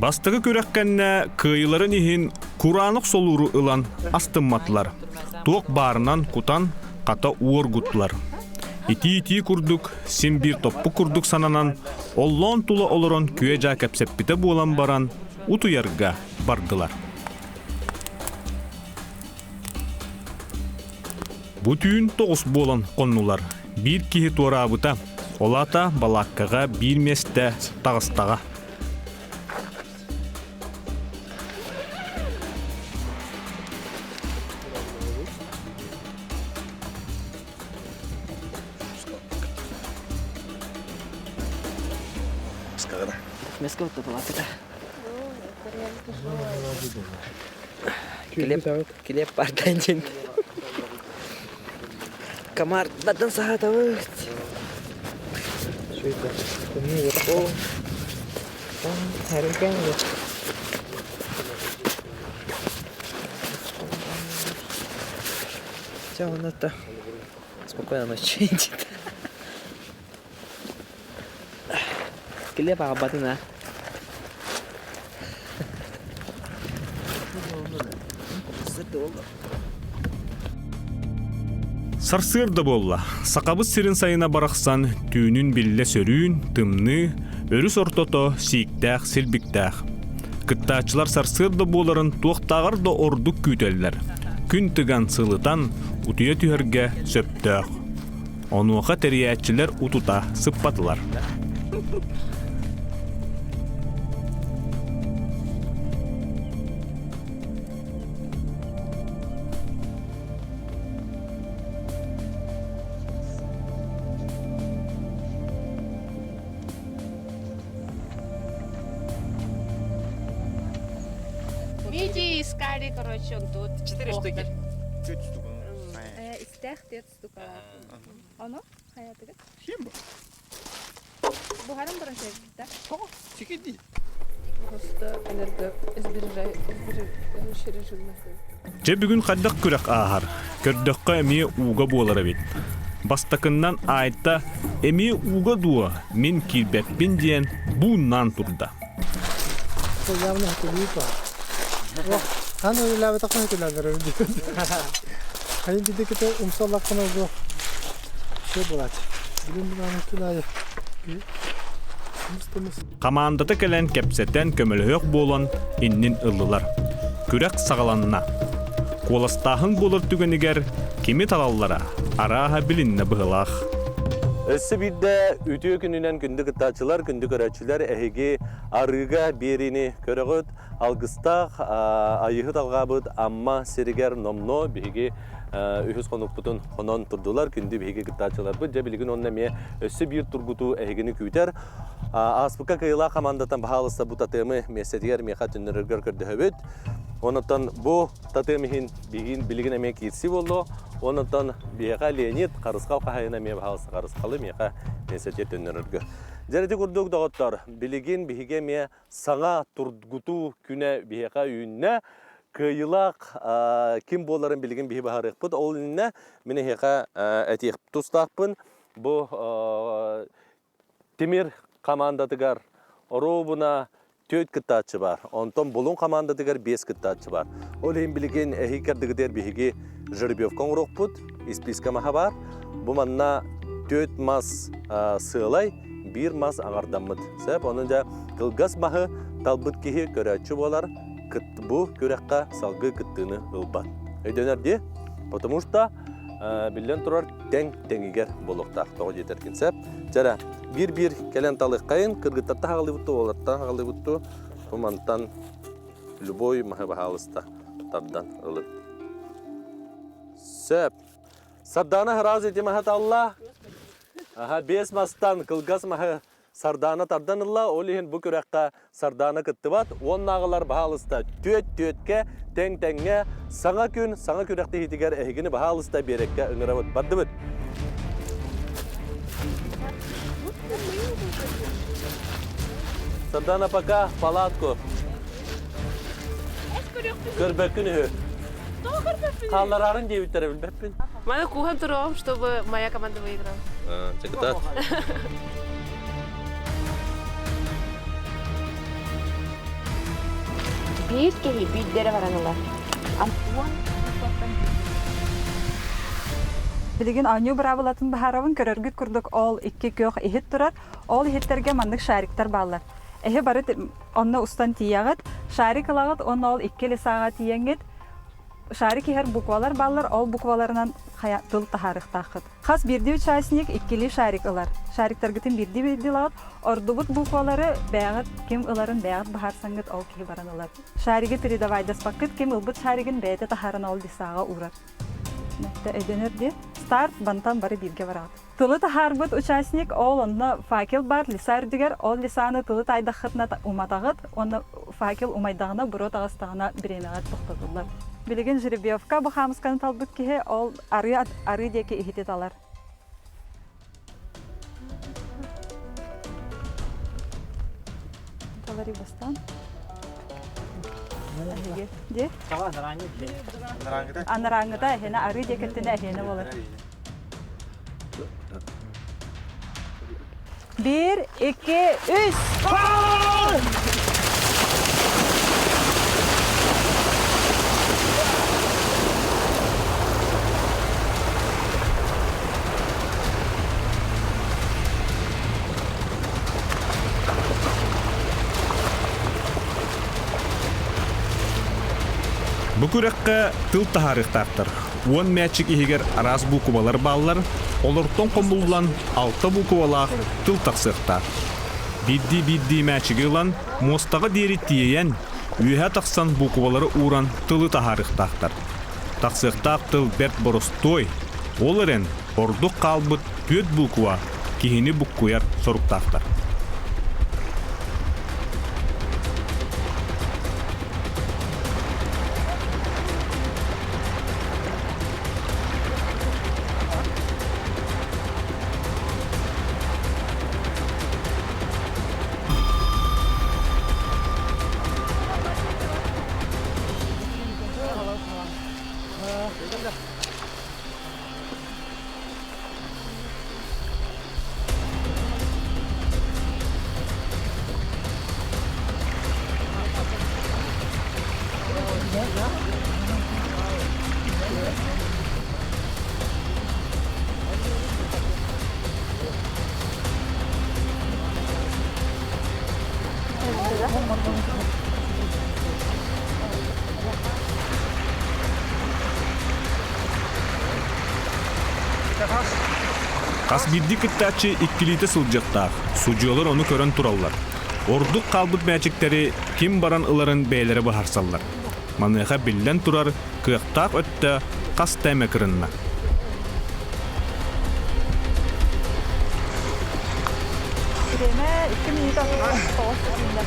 Бастакы күрэх кэннэ кыайыыларын иһин кураанах солууру ылан астымматылар. Туох баарынан кутан, хата уоргуттулар. Итии-итии курдук, син биир топпук курдук сананан, оллоон тула олорон күө-дьаа кэпсэппитэ буолан баран, утуйарга бардылар. Бу түүн тоҕус буолан хоннулар. Биир киһи туораабыта. Ол аата балааккаҕа биир миэстэ таҕыстаҕа. Килиэп баардан дьин. Комардадан саһатабыт. Все, он это спокойно ночи. Килиэп аҕалбатын аа. Сарсыарда буолла. Сахабыт сирин сайына барахсан түүнүн биллэ сөрүүн, тымныы, өрүс ортото сииктээх, силбиктээх. Кыттааччылар сарсыарда буоларын туохтааҕар да ордук күүтэллэр. Күн тыган сылытан, утуйа түһэргэ сөптөөх. Онуоха тэрийээччилэр утута сыппатылар. Мидии искали, короче, он тут. Четыре штуки. Истээх тет штукалаах. Ону хайатыгыт? Ким бу? Буһарын баран сиэбиттэр. Тоҕо? Чикиди. Просто энергосберегающий режим Дьэ бүгүн хайдах күрэх ааһар? Көрдөххө эмиэ ууга буолар эбит. Бастакыннан Айта эмиэ ууга дуо, мин киирбэппин диэн бууннаан турда. Явно это Хан үлээбэтэххин үтүлэллэр Хайын дидиките умсаллаххына угу все булат. Билин булааны күн Хамаандата кэлэн кэпсэтэн көмөлөһүөх буолан иннин ыллылар. Күрэх саҕаланна. Куоластааһын буолар түгэнигэр кими талаллара арааһа билиннэ быһылаах. Өссө биирдэ үтүө күнүнэн күндү кыттааччылар, күндү көрөөччүлэр эһиги арыыга биэриини көрөҕүт. Алгыстаах айыһыт алҕаабыт Амма сиригэр номнуо биһиги үһүс хонукпутун хонон турдулар. Күндү биһиги кыттааччыларбыт. Дьэ билигин онно эмиэ өссө биир тургутуу эһигини күүтэр. Ааспыкка кыайыылаах хамаандаттан баһаалыста бу татыамы миэстэтигэр миэхэ төннөрөргөр көрдөһөбүт. Онон бу татыам иһин билигин, билигин эмиэ киирсии буолло. Онон биһиэхэ Леонид Харысхал хаһайына эмиэ баһаалыста Харысхалы миэхэ миэстэтигэр төннөрөргө. Дьэ ити курдук доҕоттор, билигин биһиги эмиэ саҥа тургутуу күнэ биһиэхэ үүннэ. Кыайыылаах ким буоларын билигин биһи баһарыахпыт. Ол иннинэ мин эһиэхэ этиэх тустаахпын. Бу Тимир хамаандатыгар оруобуна түөрт кыттааччы баар. Онтон Булун хамаандатыгар биэс кыттааччы баар. Ол иһин билигин эһиги кэрдигитигэр биһиги жеребьевка оҥоруохпут, испиискэ маһа баар. Бу манна түөрт мас сыалай, биир мас аҥардаммыт. Сөп, онон дьэ кылгас маһы талбыт киһи көрөөччү буолар, бу күрэххэ салгыы кыттыыны ылбат. Өйдөнөр дии? Потому что биллэн турар тэҥ тэҥигэр буолуохтаах тоҕо диэтэргин сөп. Чэрэ, биир-биир кэлэн талыаххайын, кыргыттартан хаҕылыбытту, уолаттан хаҕылыбытту, бу мантан любой маһы баһаалыста тардан ылын. Сөп. Сардаана сразу ити маһы талла. Аха, бес мастан кылгас маһы Сардаана тардан ылла, ол иһин бу күрэххэ Сардаана кыттыбат, уоннааҕылар баһаалыста түөт-түөткэ, тэҥ-тэҥҥэ, саҥа күн, саҥа күрэхтэһиитигэр эһигини баһаалыста биэрэккэ ыҥырабыт. Бардыбыт! Сардаана пока палатку. Көрбөккүн үһү. Хаалларарын диэбиттэрэ билбэппин. Маны кууһан туруом, чтобы моя команда выиграла. Чекытат. Биир киһи биирдэрэ баран ылар. Билигин оонньуу быраабылатын быһаарабын көрөргүт курдук ол икки күөх иһит турар. Ол иһиттэргэ маннык шариктар бааллар. Эһи бары онно устан тиийэҕит, шарик ылаҕыт уонна ол икки лесаҕа тиийэҥҥит шарик иһэр буквалар бааллар, ол букваларынан хайа тыл таһаарыахтааххыт. Хас биирдии участник иккилии шарик ылар. Шариктаргытын биирдии-биирдии ылаҕыт, ордубут буквалары бэйэҕит ким ыларын бэйэҕит быһаарсаҥҥыт ол киһи баран ылар. Шариги передавайдаспаккыт ким ылбыт шаригын бэйэтэ таһааран ол лесаҕа уурар. Өйдөнөр дии. Старт бантан бары бииргэ бараҕыт. Тылы таһаарбыт участник ол онно факел баар леса үрдүгэр ол лесаны тылы таайдаххытына уматаҕыт уонна факел умайдаҕына буруо таҕыстаҕына бириэмэҕэ тохтотуллар. Билигин жеребьевка бу хаамысканы талбыт киһи ол арыы арыы диэки иһити талар. Талары бастаан. Дии? Анарааҥҥыта эһиэнэ арыы диэкиттинэ эһиэнэ буолар. Биир, икки, үс! Бу күрэххэ тыл таһаарыахтаахтар. Уон мээчик иһигэр араас буукубалар бааллар, олортон хомуллан алта буукубалаах тыл тахсыахтаах. Биирдии-биирдии мээчиги ылан, муостаҕа диэри тиэйэн, үөһэ тахсан буукубалары ууран тылы таһаарыахтаахтар. Тахсыахтаах тыл бэрт боростуой, ол эрэн ордук хаалбыт түөрт буукуба киһини буккуйар соруктаахтар. Хас биирдии кыттааччы иккилиитэ сылдьыахтаах, судьуйалар ону көрөн тураллар. Ордук хаалбыт мээчиктэри ким баран ыларын бэйэлэрэ быһаарсаллар. Маныаха биллэн турар, кыахтаах өттө хас да эмэ кырынна. Бириэмэ 2 минута 9 секунда.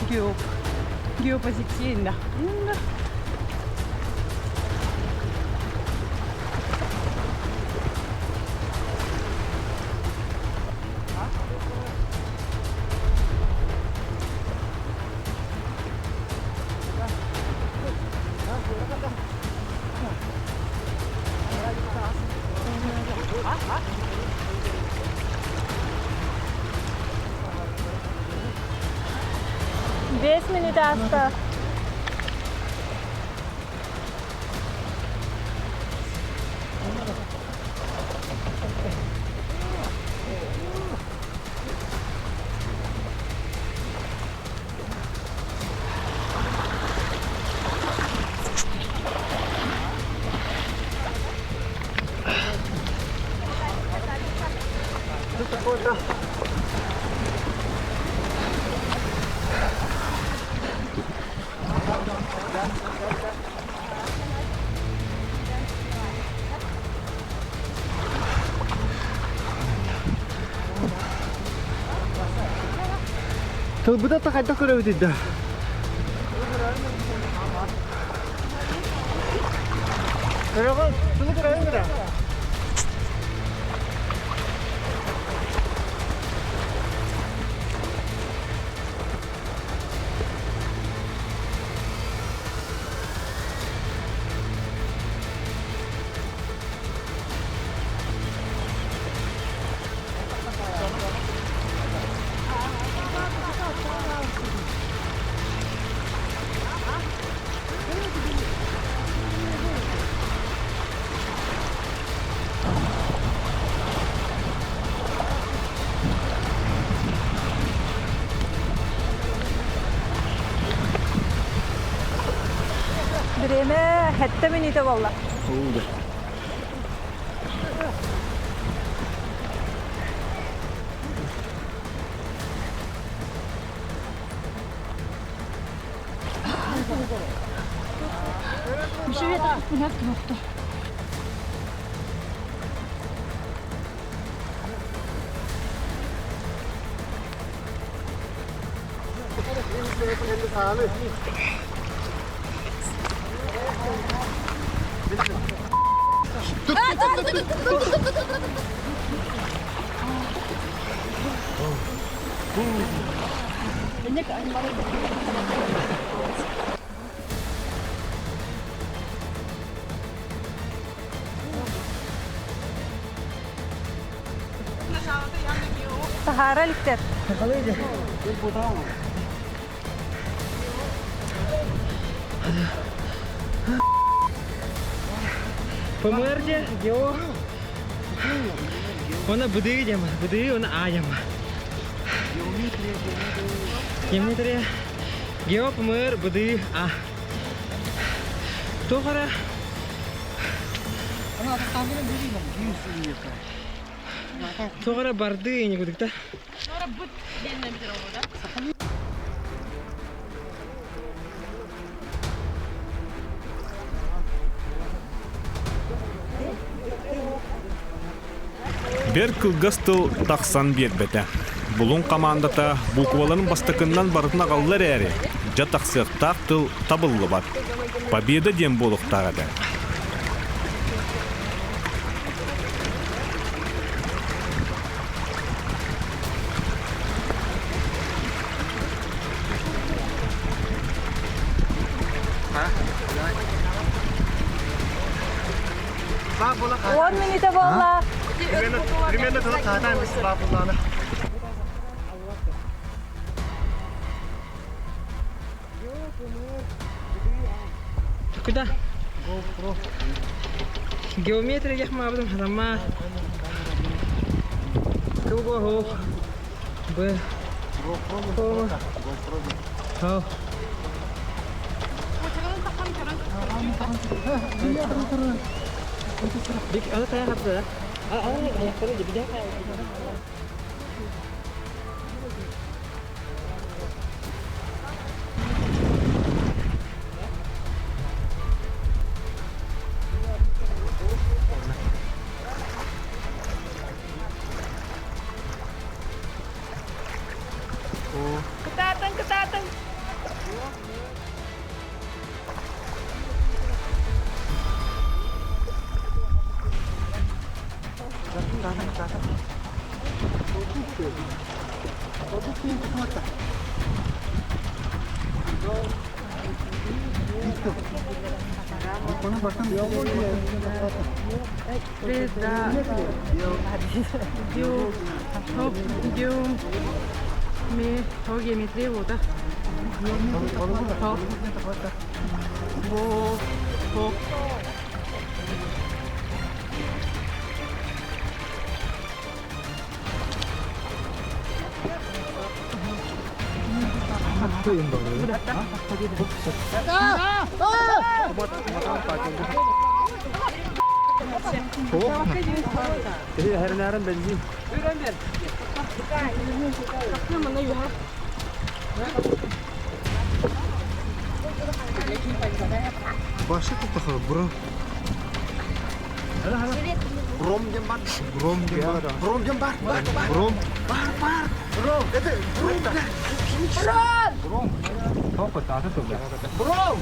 Геоп. Геопозитивно. Бес минут аста. Тылбыта та хайдах көрөбүт да? Көрөҕүн, тылы көрөйүн көрө. Бириэмэ сэттэ мүнүүтэ буолла. Таһаара иликтэр. Помырде, гео. Она быды дема, быды, она а дема. Геометрия. Гео помыр, быды, а. Тохара. Тохара барды не кудыкта. Бэр кылгас тыл тахсан биэрбэтэ. Булуҥ хамаандата букваларын бастакыннан барытын аҕалла эрээри, дьэ тахсыахтаах тыл табыллыбат. Победа диэн буолуохтаах этэ. Уон мүнүүтэ буолла. Примерно тылы хаатаан бис баабыллаана. Куда? Геометрия яхмабытым хатамма. Туго хо. Б. Хо. Бик аны кая хапты? А, аяктары дибидә. Кытаатан, кытаатан. Геометрия вода. Бо, бо. Хэрнээрэн бензин. Башы тутахы бро. Бром диэн бар. Бром диэн бар. Бром диэн бар. Бром. Бар бар. Бром. Это бром. Бром. Бром.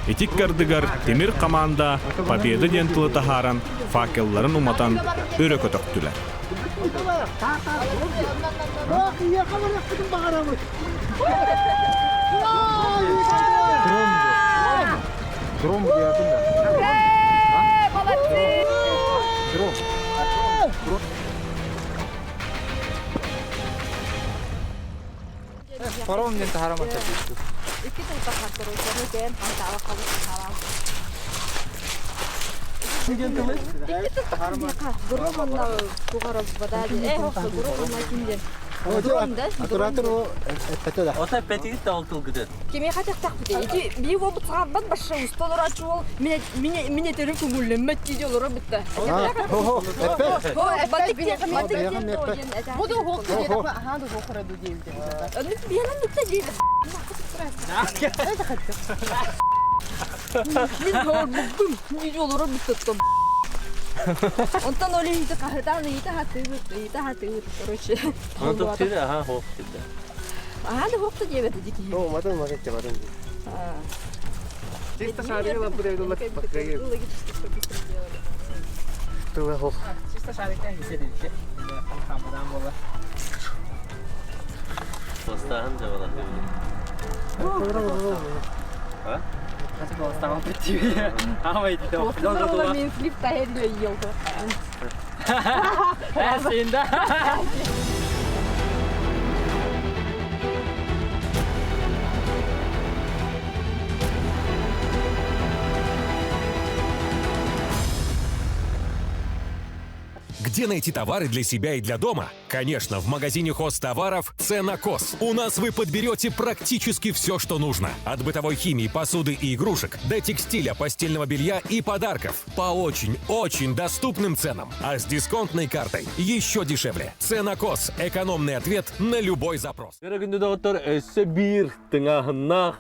Ити ыккардыгар тимир хамаанда Победа диэн тылы таһааран факелларын уматан өрө көтөхтүлэр. Дром диятын да. Дром. Паром диэн таһараман Икки тыл тахаттар кэм хантаава халыс халаа. Икки тыл тахаттар Гуру онна тугара бада э хохсо гуру онна кинден. Дрон да? Оператор о это да. Ота петигит да ол тылгыды. Кими хатяхтах бите. Ити би го бутсаабат баша устолор ачуол мине мине мине терим көңүллэммэт диди олоро битте. Хо хо. Эппет. Хо батык батык Буду хоқ деді, аха ду хоқ раду дейді. Биянан битте дейди. Мин хор бум диди олоро битте. Онтон оли ити кахытан ити хатыбыт, ити хатыбыт, короче. Онтон тире аха хоқ тиде. Аха да хокта диэбэт дики. О, матын матын матын. Чисто шарик будет Логически все быстро сделали. Тыла хох. Чисто шариктан кисер Хамадан бола. Бастаһын жабалар А? Хasi бастаһын битти. Ама иди Оттон мен флип тахерле елді. Әсенді. Где найти товары для себя и для дома? Конечно, в магазине хозтоваров «Ценокос». У нас вы подберете практически все, что нужно. От бытовой химии, посуды и игрушек до текстиля, постельного белья и подарков. По очень-очень доступным ценам. А с дисконтной картой еще дешевле. «Ценокос» – экономный ответ на любой запрос. Бері күнді доғыттар өссө бір тыңағыннақ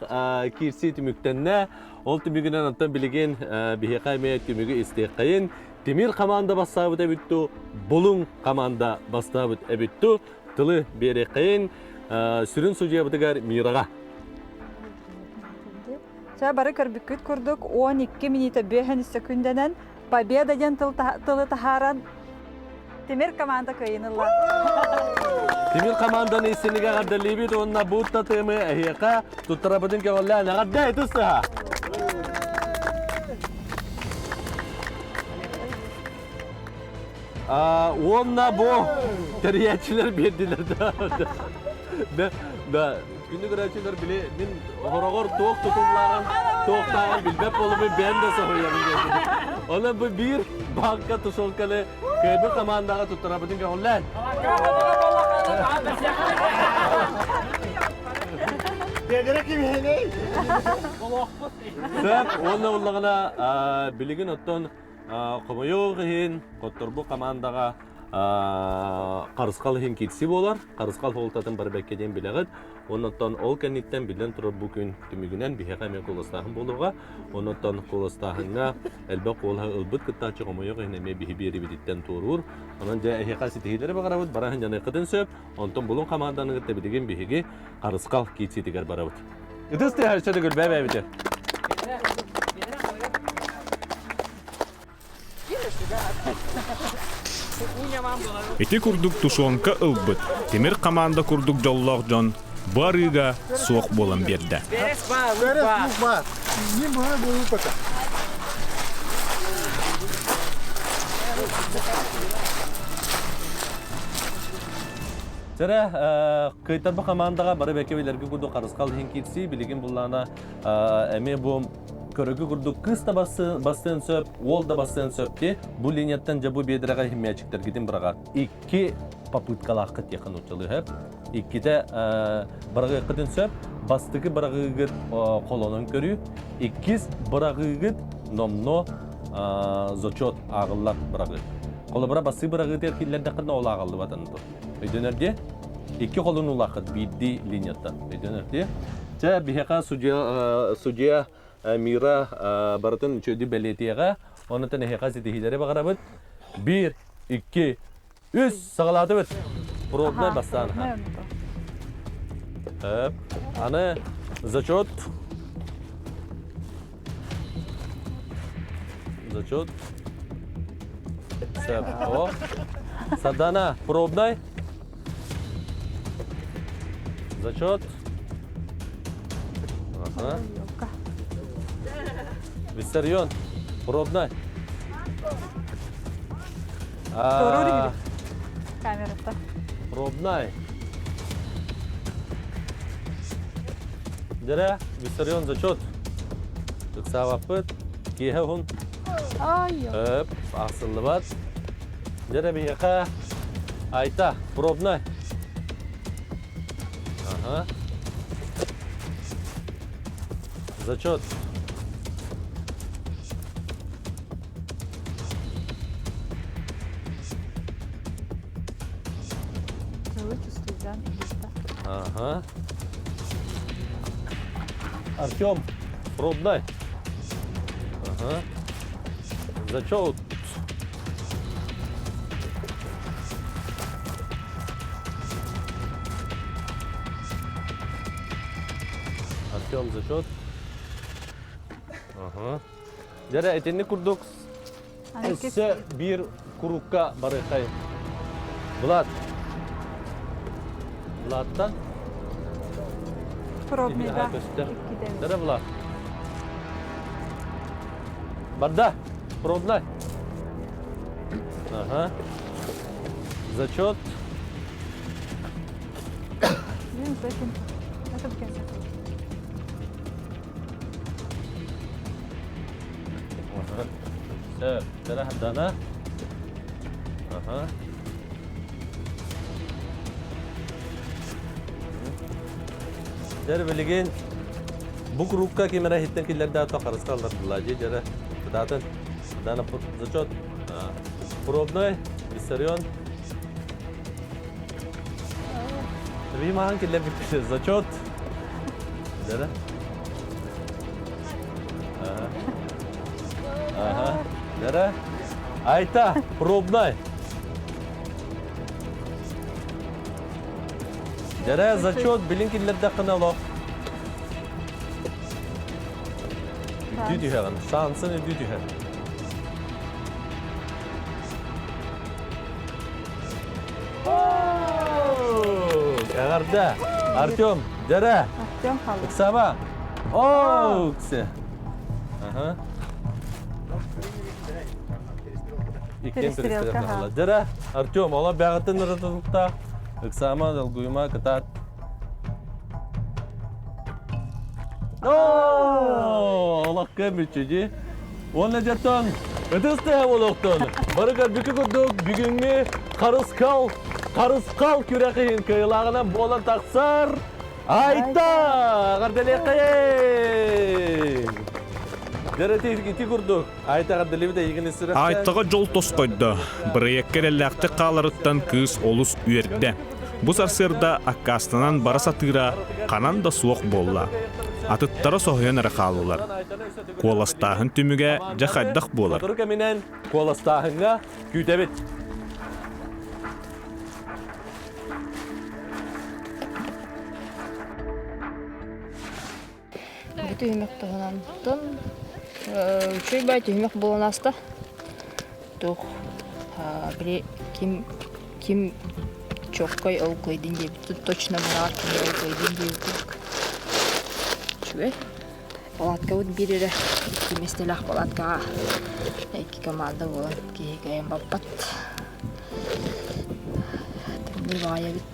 кирси түмүктенне, ол түмүгінен аттан билеген биһиэхэ эмиэ түмүгү истиэххэйин. Тимир команда бастаабыт эбитту, Булуҥ команда бастаабыт эбитту, тылы биэриэххэйин сүрүн судьябытыгар Мираҕа. Ча бары көрбүккүт курдук 12 минута 5 секунденен Победа диэн тылы таһааран Тимир команда кыайын ылла. Тимир команданы истиҥник эҕэрдэлиибит уонна бу тотемы эһиэхэ туттарабытын көҕүллээн эҕэрдэ тустаха. Уонна бу тэрийээччилэр биэрдилэр да. Да, да, күндү көрөөччүлэр били мин хороҕор туох тутуллааҕын, туохтааҕын билбэт буолумун бэйэм да соһуйабын диэн. Онон бу биир баанка тушенканы кыайбыт командаҕа туттарабытын көҕүллээн. Бедere ким хеней? Сөп, уонна буллаҕына билигин оттон хомойуох иһин хотторбу командаҕа харысхал иһин киирсии буолар. Харысхал суолтатын бары бэккэ диэн билэҕит. Оннуттан ол кэнниттэн биллэн турар бу күн түмүгүнэн биһиэхэ эмиэ куоластааһын буолуоҕа. Оннуттан куоластааһыҥҥа элбэх куолаһы ылбыт кыттааччы хомойуох иһин эмиэ биһи биэрибититтэн туоруур. Онон дьэ эһиэхэ ситиһиилэри баҕарабыт, баран дьаныаххытын сөп. Онтон Булуҥ хамаанданы кытта билигин биһиги харысхал киирсиитигэр барабыт. Ытыс тыаһа өссө төгүл бэйбэбитэ. Ити курдук тушенка ылбыт, тимир хамаанда курдук дьоллоох дьон бу арыыга суох буолан биэрдэ. Бэрес бар. Не бара болу пока. Чэрэ, кыйтарба хамаандаҕа бары бэкэ билэргэ курдук харысхал иһин киирсии, билигин буллаана эмиэ бу көрөгү курдук кыыс да бастыан сөп, уол да бастыан сөп ди. Бу линияттан дьэ бу биэдэрэҕэ иһиммээчиктэргитин быраҕаат. Икки попыткалааххыт диэххэ нууччалыы сөп. Иккитэ быраҕыаххытын сөп. Бастакы быраҕыыгыт холонон көрүү. Иккис быраҕыыгыт номнуо зачет ааҕыллар быраҕыы. Холобура бастыы быраҕыытыгар киллэрдэххитинэ ол ааҕыллыбат аны Өйдөнөр дии? Икки холун улаахыт биирдии линияттан. Өйдөнөр дии? Чэ, биһиэхэ судья, судья Мира барытын үчүгэйдик бэлиэтиэҕэ. Онон эһиэхэ ситиһиилэри баҕарабыт. Биир, икки, үс саҕалаатыбыт. Пробнай бастаан. Аны зачет. Зачет. Сөп. О. Сардана, пробнай. Зачет. Ага. Виссарион, пробнай. Турур камерата. Пробнай. Дьэрэ, Виссарион зачет. Ыксаабаппыт. Киэһэ уһун. Өп, ахсыллыбат. Дьэрэ биһиэхэ Айта, пробнай. Ага. Зачет. Ага. Артем, пробнай. Ага. Зачет. Артем зачет. Ага. Дьэрэ, итинник курдук өссө биир курукка барыаххайым. Влад. Владтан? Пробныйда. Дьэрэ, Влад. Барда. Пробнай. Ага. Зачет. Сөп, Дана. Ага. Дьэр билигин бу курукка ким эрэ иһиттэн киллэрдэ ато харыска аллардылар дии дьэрэ кытаатын Дана зачет пробной Виссарион Биһи маһан киллэрбит зачет дьэрэ Ага. Дьэрэ Айта пробной Дьэрэ зачет билин киллэрдэххинэ олох Үрдүү түһэҕин. Шансын үрдүү түһэр. Эҕэрдэ! Артем, дьэрэ! Артем халла. Ыксаба! Оо, ыксы! Ага. Иккен перестрелка халла. Дьэрэ, Артем, ола бэҕитин ырытылыкта. Ыксаама, долгуйума, кытаат. Оо, олохко мүччү Уонна дьэттон ытыс тыаһа буолуохтун. Бары көрбүккэ курдук бүгүҥҥү Харыскал Харысхал күрэх иһин кыайыылааҕынан буолан тахсар Айта! Эҕэрдэлиэххэйиҥ! Дьэ ити курдук Айта эҕэрдэлиибит эйигин ис сүрэхтэн. Айтаҕа дьол тосхойдо. Бырайыакка эрэллээхтик хааларыттан кыыс олус үөрдэ. Бу сарсыарда аккаастанан бара сатыыра ханан да суох буолла. Атыттара соһуйан эрэ хааллылар. Куоластааһын түмүгэ дьэ хайдах буолар? Сотору кэминэн куоластааһыҥҥа күүтэбит. Бу түһүмэх туһунан үчүгэй бай түһүмэх буолан ааста. Туох били ким ким чоккой ол кыайдын диэбит точно баар ким ол кыайдын диэбит үчүгэй. Палаткабыт биир эрэ икки миэстэлээх палаткаҕа икки команда буолан киһи кыайан баппат. Тымныы баҕайы эбит.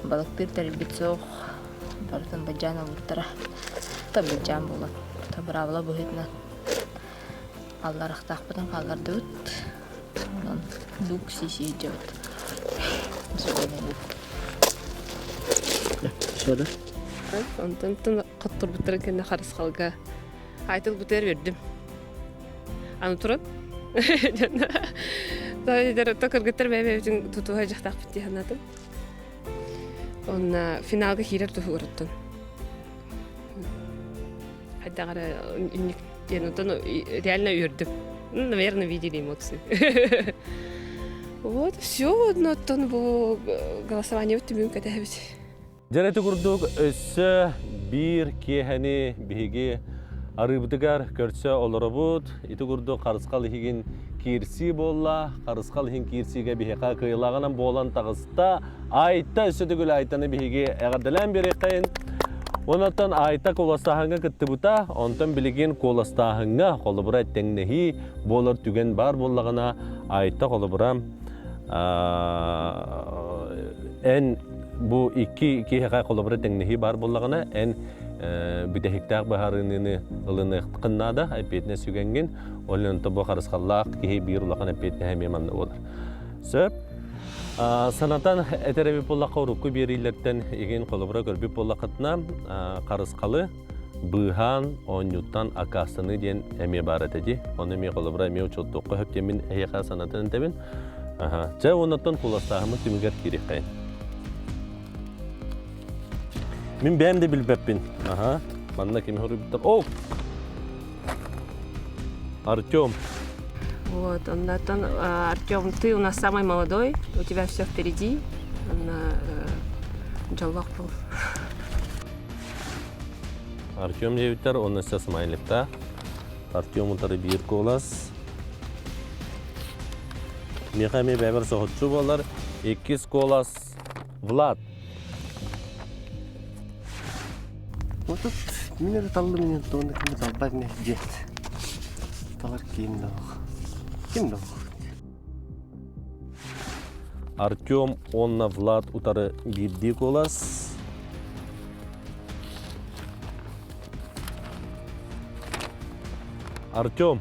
Балыктыыр тэрилбит суох. Барытын бадьаан ылбыттара. Табылдьаан буолан, быраабыла быһыытынан алларахтаахпытын хааллардыбыт. Онон лук сии сылдьабыт. Сода. Онтон хотторбуттарын кэннэ харысхалга айтыл бутер бердим. Аны туран кыргыттар бэйэ-бэйэбитин тутуһа дьахтаахпыт дии санаатым. Онно финалга киирэр туһугар оттон. Хайдах эрэ инник диэн оттон реально үөрдүм. Ну, наверное, видели эмоции. Вот, все, оттон бу голосование түмүгүн кэтэһэбит. Дьэ ити курдук өссө биир киэһэни биһиги арыыбытыгар көрсө олоробут. Ити курдук харысхал иһигин киирсии буолла. Харысхал иһин киирсиигэ биһиэхэ кыайыылааҕынан буолан таҕыста. Айта өссө төгүл Айтаны биһиги эҕэрдэлээн биэриэххэйин. Онон Айта куоластааһыҥҥа кыттыбыта, онтон билигин куоластааһыҥҥа холобура тэҥнэһии буолар түгэн баар буоллаҕына, Айта холобура эн бу икки киһиэхэ холобура тэҥнэһии баар буоллаҕына, эн бүтэһиктээх быһаарыныыны ылыныаххын наада, эппиэтинэс сүгэҥҥин, ол онто бу харысхаллаах киһи биир улахан эппиэтинэһэ эмиэ манна буолар. Сөп. Санатан этэр эбит буоллахха, урукку биэриилэртэн игин холобура көрбүт буоллаххытына, харысхалы быыһаан оонньууттан аккаастаныы диэн эмиэ баар этэ дии. Ону эмиэ холобура эмиэ учуоттуохха сөп диэммин эһиэхэ санатан этэбин. Аха. Чэ, оннуттан куоластааһыммыт түмүгэр киириэххэйин. Мин бэйэм да билбэппин. Аха. Манна кими хоруйбуттар? О! Артем. Вот, он, он, Артем, ты у нас самый молодой, у тебя все впереди. Он, дьоллоох был. Артем диэбиттэр, уонна өссө смайликтаах. Артем утары биир куолас. Миэхэ эмиэ бэйэбэр соһуччу буолар. Иккис куолас Влад. Отут мин эрэ таллым инин туонна ким талбат ини диэт. Талар ким да Ким да Артем уонна Влад утары биирдии куолас. Артем.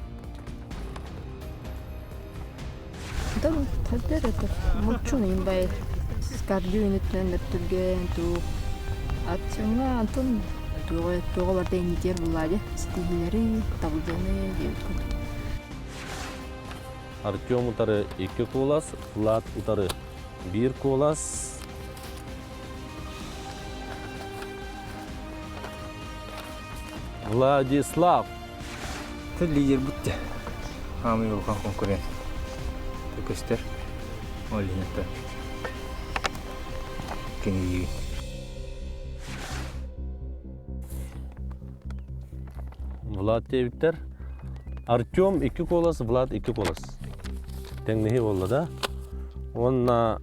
Да, тогда это мучун имбай скардю үнүттэн өттүрген туу Артемҥа Антон туоҕа туоҕа барда иннитиэр буллаады ситиһиилэри табылдыаны диэбит курдук. Артем утары икки куолас, Влад утары биир куолас. Владислав. Ты лидер бутте. Аамый улахан конкурент. Көстөр. Ол иһин кеңейиин. Влад диэбиттэр. Артем икки куолас, Влад икки куолас. Тэҥнэһии буолла да. Уонна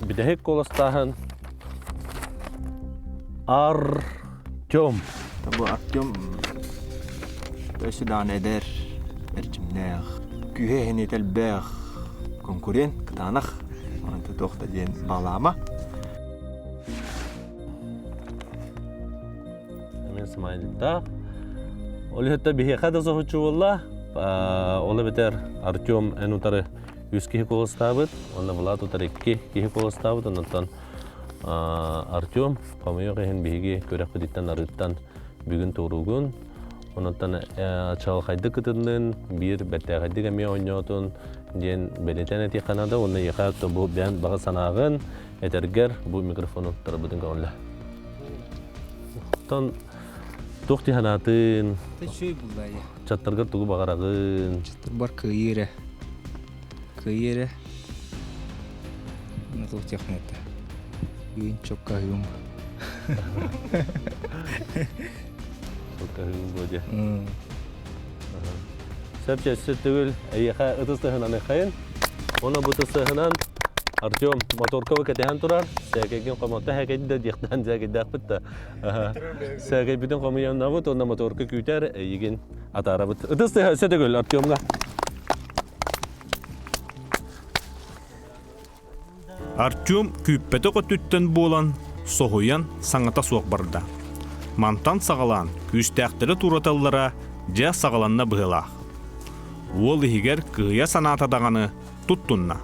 бүтэһик куоластааһын Артем. Бу Артем өссө даҕаны эдэр, эрчимнээх, күүһэ иһин элбэх конкурент, кытаанах. Онто туох да диэн баалаама. Эмин смайликтаах. Ол иһиттэ биһиэхэ да соһуччу буолла. Ол эбэтэр Артем эн утары үс киһи куоластаабыт, уонна Влад утары икки киһи куоластаабыт. Оннуттан Артем, хомойуох иһин биһиги күрэхпититтэн арыыттан бүгүн туоруугун. Онуттан чаҕылхайдык кытыннын, биир бэртээхэйдик эмиэ оонньоотун диэн бэлиэтээн этиэххэ наада. Уонна эйиэхэ бу бэйэн баҕа санааҕын этэргэр бу микрофону тарбытын көҥүллэ. Оттон туох дии санаатын? Үчүгэй булла я. Чаттаргар тугу баҕараҕын? Чаттарбар кыайыы эрэ. Кыайыы эрэ. Ну туох диэхпин этэ. Бүгүн чокка аһыым. Чокка аһыым буо дьэ. Сөп өссө төгүл эйиэхэ ытыс тыһынан ыхайын. Уонна бу тысыһынан Артем моторкабы кэтэһэн турар. Сээкэйгин хомото сээкэйди да диэхтээн сээкэйдээхпит да. Сээкэйбитин хомуйаннабыт уонна моторка күүтэр эйигин атаарабыт. Ытыс тыһа өссө төгүл Артемҥа. Артем күүппэтэх өттүттэн буолан, соһуйан саҥата суох барда. Мантан саҕалаан күүстээхтэри тураталлара дьэ саҕаланна быһыылаах. Уол иһигэр кыһыйа санаата даҕаны туттунна.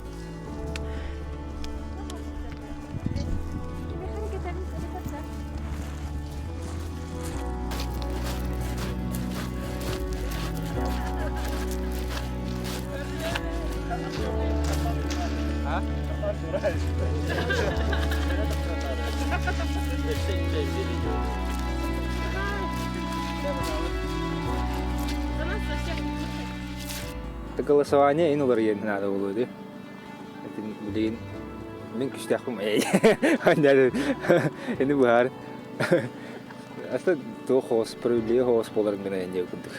Голосование ин уларыйан наада буолуо дии. Билигин мин күстээхпин ини быһаар. Аста туох хоос справедливый хоос буоларын гына диэн курдук.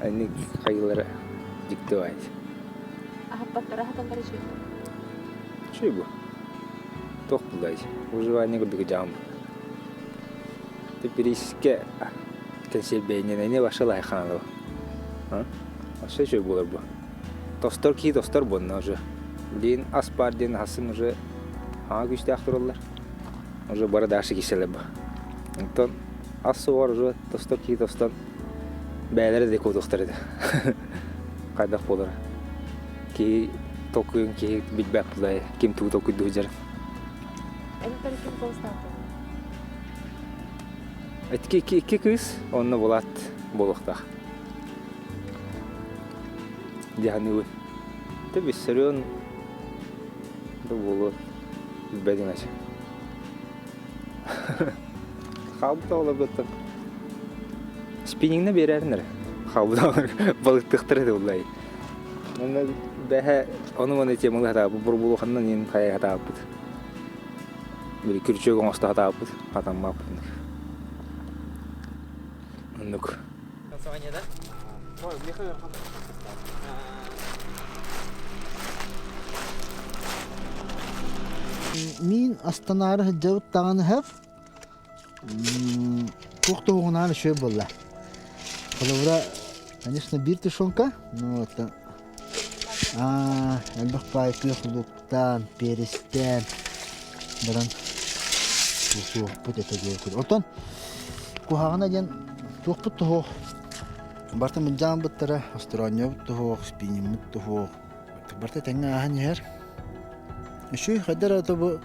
Ани хайылара дьикти баайт. Аһаппаттара аһаталлара үчүгэй. Үчүгэй бу. Туох буллай? Выживание курдук дьаам. Типирискэ кэнсиэрбэйинэн эне баша лайханалы. Вообще үчүгэй буолар бу. Тостор кии тостор буонна уже. Билигин ас баар диэн аһасын уже аҥа күүстээх тураллар. Уже бары дальше киселер бу. Онтон ас суоҕар уже тостор кии тостон бэйэлэрэ да куотуохтар этэ. Хайдах буолар. Киһи толкуйун киһи билбэт булай ким тугу толкуйдуу сылдьар. Эн ким куоластаабыта? Икки, икки, икки кыыс, онно Булат буолуохтаах. Дьаһаныбын. Ты Виссарион да буолуо билбэтим эчи. Хаалбыт оҕолоргуттан спиннингне биэрээрин эрэ. Хаалбыт оҕолор балыктыахтара этэ буллай. Онно бэһэ ону-маны темалыы сатаабыт, бурбулуханнан иин хайа сатаабыт. Били күрчүөк оҥосто сатаабыт, хатаммаппыт. Оннук. Мин астанаары сылдьабыт даҕаны сөп. Туох туһугунаан үчүгэй буолла. Холобура, конечно, биир тушенка, ну это элбэх баай күөх луктаан, перестээн баран суохпут этэ диэбит. Оттон куһаҕана диэн туохпут туһуох барыта мылдьаан-быттара, остороонньобут туһуох, спиниммит туһуох, барыта тэҥҥэ ааһан иһэр. Үчүгэй хайдах эрэ бу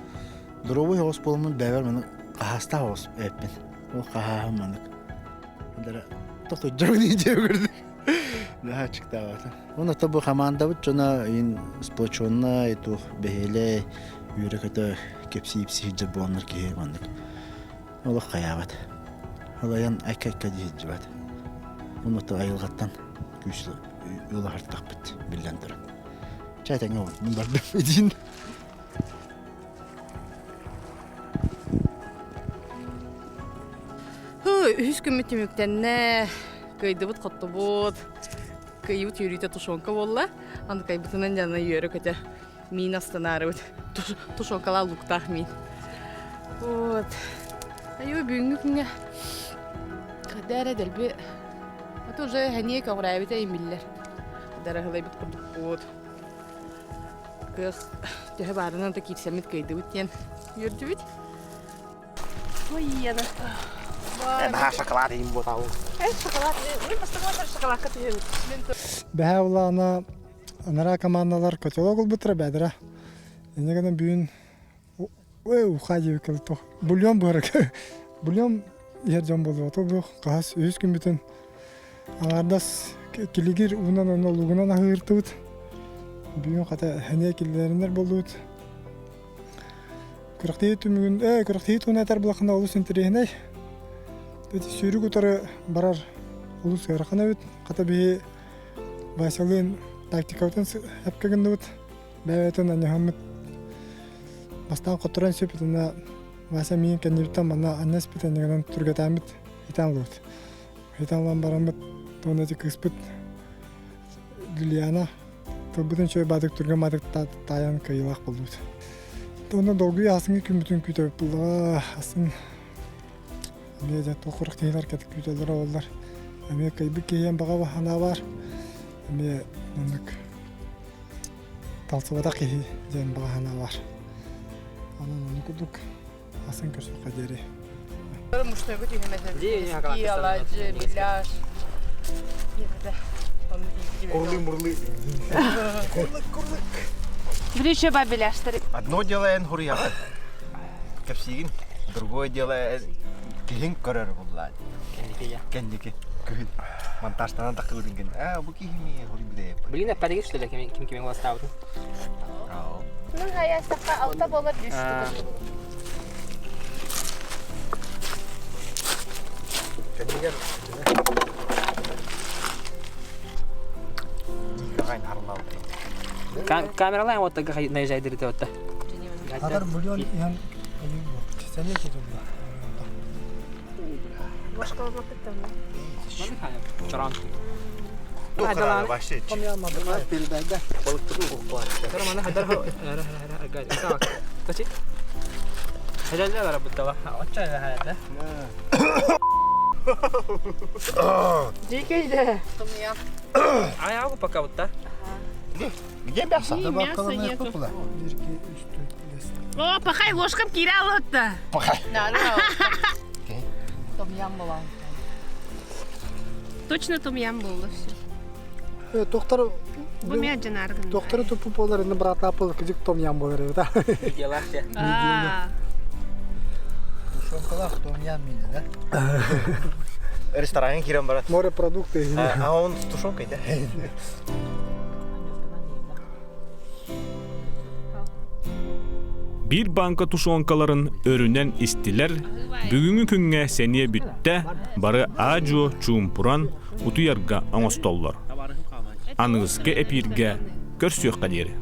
доруобуй оҕус буоламмын бэйэбэр маны хаһаастаах оҕус эппин. Ол хаһааһым манык. Дара тохтойдорун диэн көрдүк. Наһаа аччыктаабата. Уонна бу хамаандабыт дьоно ин сплоченнай туох бэһиэлэй үөрэ-көтө кэпсии-ипсии сылдьар буоланнар киһи маннык олох хайаабат. Алайан айка-айка дии сылдьыбат. Уонна айылҕаттан күүс ылаһартахпыт биллэн турар. Чэ тэҥэ ол мин бардым идин. Үһүс күммүт түмүктэннэ. Кыайдыбыт, хоттубут. Кыайыбыт үөрүүтэ тушенка буолла. Аны кайбытынан дьана үөрэ-көтө миин астанаарыбыт. Тушенкалаах луктаах миин. Вот. Айуу, бүгүҥҥү күҥҥэ хада эрэ дэлби это уже хэниэ көҕүрээбитэ имиллэр. Дараһылайбыт курдукпут. Кыах төһө баарынан да киирсэммит кыайдыбыт диэн үөрдүбүт. Ой, Яна. Наһаа шоколад иһин буотаҕын. Шоколад, мен бастакы шоколадка түһэбит. Бэһээ улаана анараа командалар котелок ылбыттара бэдэрэ. Инньэ гынан бүгүн ой уха диэбиккэ туох бульон буһар бульон иһэр дьон буолуо бу хаһас үһүс күммүтүн аҥаардас килигир уунан уонна лугунан аһыыртыбыт. Бүгүн хата сэниэ киллэринэр буоллубут. Күрэхтэһии түмүгүн ээ күрэхтэһии туһунан этэр буоллаххына олус интэриэһинэй. Ити сүүрүк утары барар олус ыарахан эбит. Хата биһи Васялыын тактикабытын эпкэ гынныбыт. Бэйэтин анньыһаммыт бастаан хотторон сүппүт уонна Вася миигин кэннибиттэн манна анньа испит анньыгынан түргэтээммит хитаан ылбыт. Хитаан ылан бараммыт уонна ити кыыспыт Лилиана тылбытын үчүгэй баатык түргэн баатык таайан кыайыылаах буоллубут. Онно долгуйа ааһыҥҥы күммүтүн күүтэбит буллаҕа асын эмиэ дьэ туох курах киһилэр күүтэллэрэ буоллар эмиэ кыайбыт киһиэн баҕа санаа баар эмиэ маннык талсыбатах киһи диэн баҕа санаа баар онон ону курдук асын көрсүөххэ диэри Мужской түһүмэт аладжы, беляш. Курлы-мурлы. Курлык-курлык. Брюче ба беляштары. Одно дело эн хуруйаҕын. Кэпсиигин. Другое дело киһиҥ көрөр буллаан. Кэнники я. Кэнники. Күһүн. Монтажтанан таххыбытын гин. Аа, бу киһи миэ хуруй билээп. Блин, опять что ли, ким ким ким голостаабытын? Аа. Алтынан хайаастахха алта буолар жүз Кэннигэр Камералаан отта наезжайдырыта отта. Хатар бульон иһэн сәне кетеді. Чорон. Дикийде. Аяғы пока вот Где мясо? Мясо нету. О, пахай ложкам кире алытты. Пахай. Том-ям была. Точно том-ям было все. Доктор Бу мен жанаргын. Доктор тупу болар, енді брат апыл кижик том ям болар еді. А. Тушенкалар том ям мини, да? Ресторан кирен барат. Морепродукты. А он с тушенкой, да? Биир банка тушенкаларын өрүнэн истилэр, бүгүҥҥү күҥҥэ сэниэ бүттэ, бары аа-дьуо чуумпуран утуйарга оҥостоллор. Аныгыскы эпииргэ көрсүөххэ диэри.